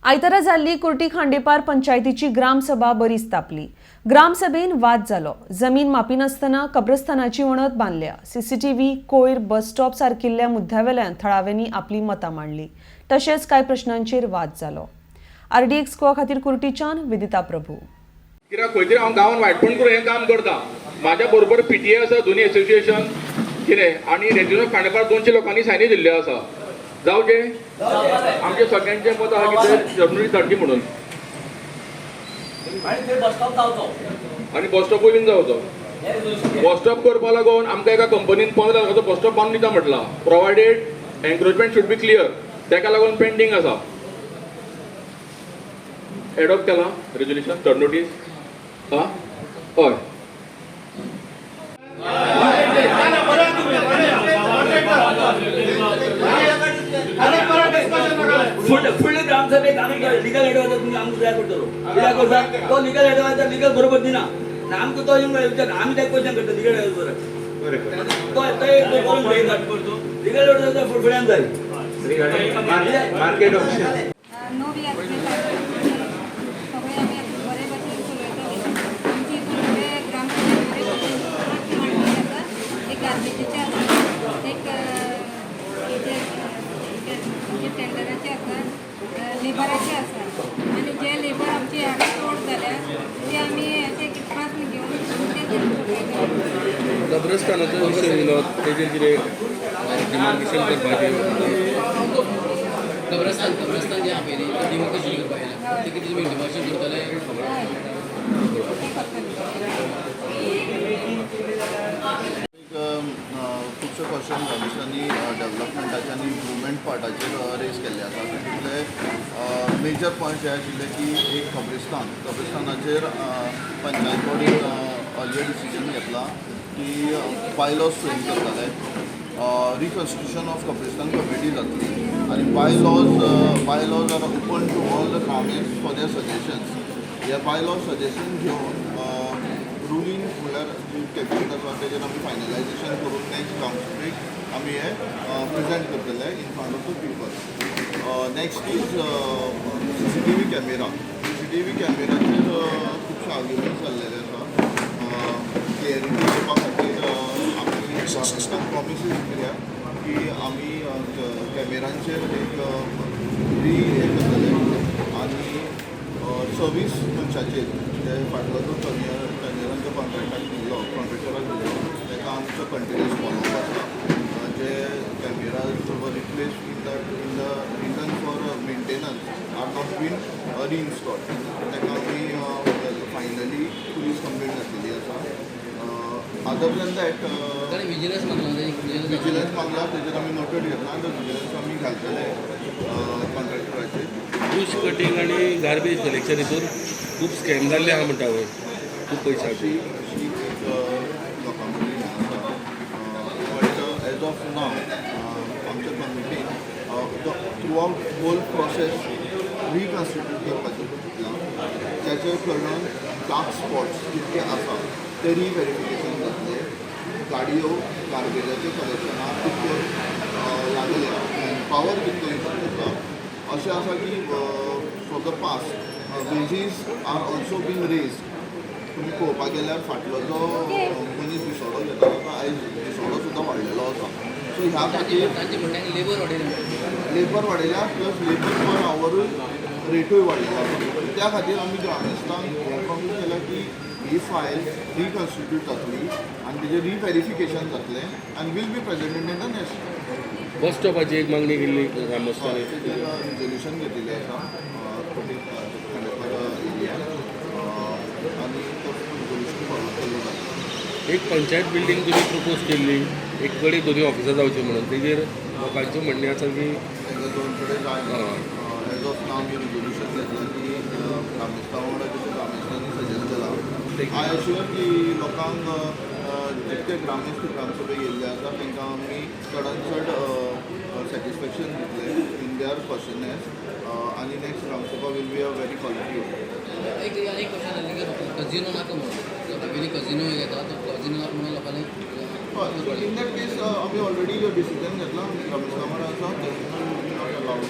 आयतारा जाल्ली कुर्टी खांडेपार पंचायतीची ग्रामसभा बरीच तापली. ग्रामसभेन वाद जालो. जमीन मापिनासतना कब्रस्तानाची वणत बांदल्या. सीसीटीव्ही, कोयर, बस स्टॉप सारकिल्ल्या मुद्द्यावेल्यान थळाव्यांनी आपली मतां मांडली. तशेंच कांय प्रश्नांचेर वाद जालो. आरडीएक्स गोवा खातीर कुर्टीच्यान विदिता प्रभू. कित्याक खंय तरी हांव गांवान वायटपण करून हें काम करता. म्हाज्या बरोबर पीटीए आसा, दोनी एसोसिएशन कितें आनी रेजिडेंट खांडेपार 200 लोकांनी सायनी दिल्ल्यो आसा. जावचें, आमचें सगळ्यांचें मत आहा की ते जर्नली धाडची म्हणून. आणि थंय बस स्टॉप जावचो. आनी बस स्टॉपूय बीन जावचो. हें रेजोल्युशन. बस स्टॉप करपा लागून आमकां एका कंपनीन 15 लाखाचो बस स्टॉप बांदून दिता म्हटलां, provided encroachment should be clear. तेका लागून पेंडींग आसा. एडॉप्ट केला रेजोल्युशन, थर्ड नोटीस. आं, हय. फुडले ग्रामसभेक आमी लिगल एडवायजर तुमी आमकां जाय पडटलो, कित्याक करता तो लिगल एडवायजर लिगल बरोबर दिना आनी आमकां तो येवन विचारता, आमी ताका क्वेश्चन करता. लिगल एडवायजर तो तो एक करून लिगल एडवायजर फुडल्यान जाय. Market option. नवी आसली, सगळे आमी बरे भशेन चलयतले. आमची सगळे ग्रामपंचायत बरे भशेन मांडणी आसा. एक गार्बेजीचे आसा, एक हेजे टेंडराचे आसा, लेबराचे आसा आनी जे लेबर आमचे हांगा चड जाल्या ते आमी अशें प्रस्न घेवन ते सोडयतले. कब्रस्तानाचो विशय येयलो, तेजेर कितें डिमार्केशन करपाचें? कब्रस्तान जें आहा पळय न्ही, तें डिमार्केशन करपाक येयला. तें कितें तुमी डिमार्केशन करतले, खबर? हय, तें करतले. एक खुबशे क्वेश्चन ग्रामस्थांनी डेव्हलपमेंटाचे आनी इम्प्रुवमेंट पार्टाचेर रेज केल्ले आसा. तितूंतले मेजर पॉयंट्स हे आशिल्ले की एक कब्रिस्तान, कब्रिस्तानाचेर पंचायत बॉडीन अर्लियर डिसिजन घेतला की बायलॉज फ्रेम करतले, रिकन्स्टिट्यूशन ऑफ कब्रिस्तान कमिटी जातली आनी bylaws are open to all the ग्रामीण फॉर there suggestions. हे बायलॉज सजेशन घेवन रुलींग म्हणल्यार जी कॅबिनेट आसा तेजेर आमी फायनलायजेशन करून नेक्स्ट ग्रामसभेक आमी हें प्रेजेंट करतले in front of the people. Next is CCTV camera. CCTV कॅमेराचेर खुबशे आर्ग्युमेंट्स जाल्लेले आसा. क्लियरिटी करपा खातीर आमी गव्हर्मेंटाक प्रॉमिसीस दिल्या की आमी कॅमेरांचेर एक री हें करतले आनी सर्वीस मनशाचेर जे फाटलो जो टर्नियरांचो कॉन्ट्रेक्टाक दिल्लो, कॉन्ट्रेक्टराक दिल्लो, ताका आमचो कंटिन्युअस फॉलोअप आसा. जे cameras were replaced in the reason for maintenance are not been reinstalled. ताका आमी फायनली पुलीस कंप्लेंट घातलेली आसा. अदर दॅन that ताणें विजिलन्स मागला. विजिलन्स. विजिलन्स मागला, तेजेर आमी नोटेड घेतला आनी विजिलन्स आमी घालतले कॉन्ट्रेक्टराचेर. बुश कटींग आनी गार्बेज कलेक्शन हितून खूब स्कॅम जाल्ले आहा म्हणटा वय, खूब पयशांची. अशी अशी एक लोकां मदीं हें आसा, बट एज ऑफ नाव आमच्या कमिटीन through out whole process रिकन्स्टिट्यूट करपाचें चिंतलां, जाचे कारणान डार्क स्पॉट्स कितके आसा ते रिव्हेरिफिकेशन जातलें, गाडयो गार्बेजाचे कलेक्शनाक कितक्यो लागल्या, मॅनपावर कितको यूज करता. अशें आसा की for the past wages are also been raised. तुमी पळोवपाक गेल्यार फाटलो जो मनीस दिसवडो घेतालो तो आयज दिसवडो सुद्दां वाडलेलो आसा. सो ह्या खातीर तांचें म्हणणें लेबर वाडयलें. लेबर वाडयल्या, प्लस लेबर पर आवरूय रेटूय वाडलेलो आसा. त्या खातीर आमी ग्रामस्थांक हें प्रॉमीस केलां की ही फायल रिकन्स्टिट्यूट जातली आनी तेजें रिव्हेरिफिकेशन जातलें आनी will be presented in the next. बस स्टॉपाची एक मागणी केल्ली ग्रामस्थांनी. तेजेर रिजोल्युशन घेतिल्लें आसा खांडेपार एरियान आनी तो रिजोल्युशन फॉलो केल्लो जाता. एक पंचायत बिल्डींग तुमी प्रपोज केल्ली, एक कडेन दोनूय ऑफिसां जावची म्हणून, तेजेर लोकांचें म्हणणें आसा की तांकां दोन कडेन जाय. एज ऑफ नाव आमी रिजोल्युशन घेतलां की ग्रामस्था वांगडा जशें ग्रामस्थांनी सजेस्ट केलां, I assure की लोकांक जितके ग्रामस्थ ग्रामसभेक येयल्ले आसा तांकां आमी चडान चड सॅटिस्फॅक्शन दितले इन there क्वेश्चनस आनी next Gramsabha will be a very quality. एक आनी एक क्वेश्चन आसलें की कजिनो नाका म्हणून, पयलीं कजिनो येता, तो कजिनो नाका म्हणून लोकांनी. हय, इन that case आमी ऑलरेडी डिसिजन घेतला, आमी ग्रामस्था वांगडा आसा, casino will be not allowed.